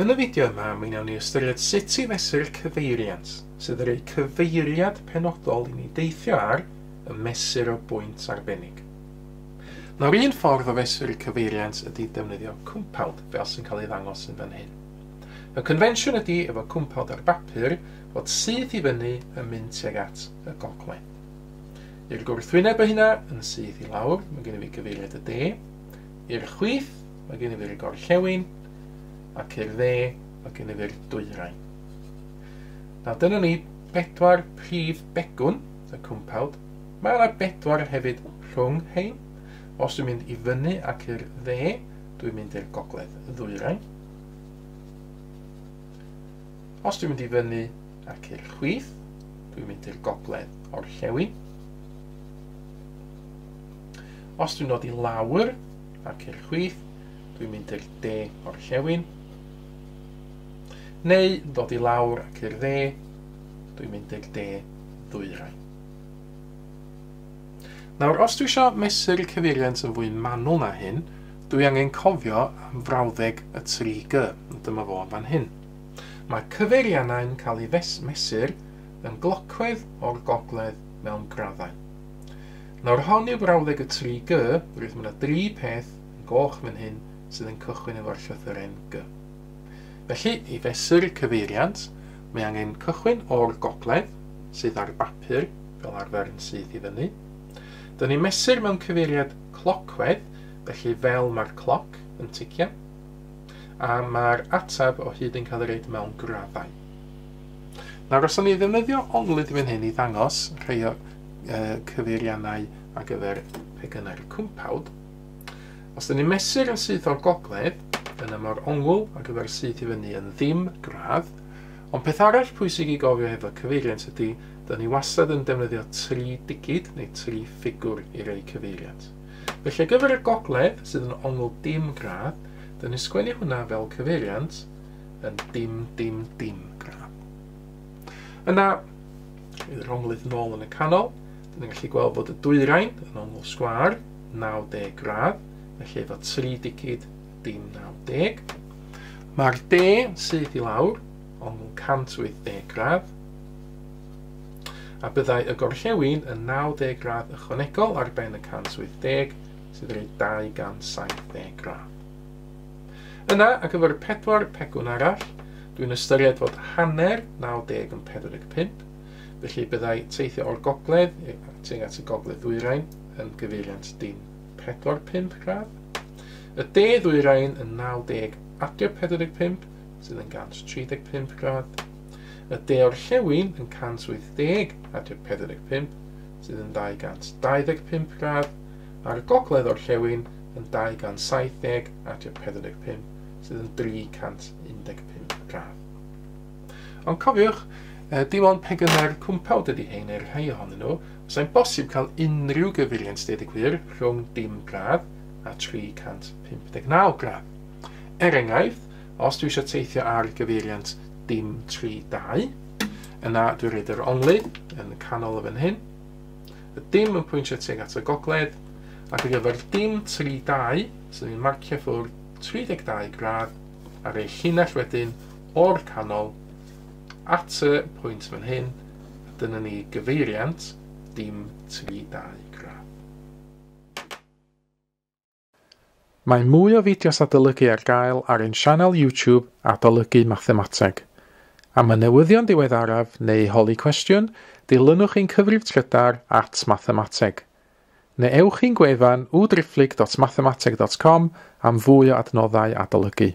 Yn y fideo yma, mi wnawn ni ystyried sut i fesur cyfeiriant, sydd yn rhoi cyfeiriad penodol i ni deithio ar y mesur o bwynt arbennig. Nawr, un ffordd o fesur cyfeiriant ydy defnyddio cwmpawd, fel sy'n cael ei ddangos yn fan hyn. Y confensiwn ydy, efo cwmpawd ar bapur, fod syth i fyny yn mynd tuag at y gogledd. I'r gwrthwyneb o hynna, yn syth i lawr, mae gen i fi gyfeiriad y de. I'r chwith, mae gen i fi'r gorllewin, ac i'r dde, mae gen i fi'r dwyrain. Nawr, dyna ni bedwar prif begwn y cwmpawd. Mae yna bedwar hefyd rhwng hein. Os dwi'n mynd i fyny ac i'r dde, dwi'n mynd i'r gogledd ddwyrain. Os dwi'n mynd i fyny ac i'r chwith, dwi'n mynd i'r gogledd orllewin. Os dwi'n dod i lawr ac i'r chwith, dwi'n mynd i'r de orllewin. Neu dod i lawr ac i'r dde, dwi'n mynd i'r de ddwyrain. Nawr, os dwi eisiau mesur y cyfeiriant yn fwy manwl na hyn, dwi angen cofio am frawddeg y 3G. Dyma fo yn fan hyn. Mae cyfeiriannau'n cael ei mesur yn glocwedd o'r gogledd mewn graddau. Nawr, hon yw brawddeg y 3G, rwydd mae yna dri peth yn goch fan hyn sydd yn cychwyn efo'r llythyren G. Felly, i fesur cyfeiriant, mae angen cychwyn o'r gogledd, sydd ar bapur, fel arfer yn syth i fyny. Dyna ni'n mesur mewn cyfeiriad clocwedd, felly fel mae'r cloc yn ticio, a mae'r ateb o hyd yn cael ei roid mewn graddau. Nawr, os o'n i ddefnyddio onglydd fan hyn i ddangos rhai o cyfeiriannau ar gyfer pegynau'r cwmpawd, os dyn ni'n mesur yn syth o'r gogledd, yna mae'r ongl ar gyfer syth i fyny yn ddim gradd, ond peth arall pwysig i gofio hefo cyfeiriant ydy, dyn ni wastad yn defnyddio 3 digid neu 3 ffigwr i roi cyfeiriant. Felly ar gyfer y gogledd, sydd yn ongl dim gradd, dyn ni'n sgwennu hwnna fel cyfeiriant yn dim, dim, dim gradd. Yna, bydd yr onglydd nôl yn y canol, dyn ni'n gallu gweld bod y dwyrain yn ongl sgwâr, 90 gradd, felly efo 3 digid dim 90. Mae'r de syth i lawr, ongl 180 gradd, a byddai y gorllewin yn 90 gradd ychwanegol ar ben y 180, sydd yn rhoi 270 gradd. Yna, ar gyfer y pedwar pegwn arall, dwi'n ystyried fod hanner 90 yn 45, felly byddai teithio o'r gogledd tuag at y gogledd ddwyrain yn gyfeiriant dim 45 gradd. Y de ddwyrain yn 90 adio 45, sydd yn 135 gradd. Y de orllewin yn 180 adio 45, sydd yn 225 gradd. A'r gogledd orllewin yn 270 adio 45, sydd yn 315 gradd. Ond cofiwch, dim ond pegynau'r cwmpawd ydy hein neu'r rhai ohonyn nhw. Sa'n bosib cael unrhyw gyfeiriant, deud y gwir, rhwng dim gradd a 359 gradd. Er enghraifft, os dwi eisiau teithio ar gyfeiriant dim 32, yna dwi'n rhoid yr onglydd yn y canol o fan hyn. Y dim yn pwyntio tuag at y gogledd, ac ar gyfer dim 32, sydd yn marcio ffwrdd 32 gradd, a rhoi llinell wedyn o'r canol at y pwynt fan hyn, a dyna ni gyfeiriant dim 32 gradd. Mae mwy o fideos adolygu ar gael ar ein sianel YouTube Adolygu Mathemateg. Am y newyddion diweddaraf neu holi cwestiwn, dilynwch ein cyfrif trydar @mathemateg. Neu ewch i'n gwefan www.mathemateg.com am fwy o adnoddau adolygu.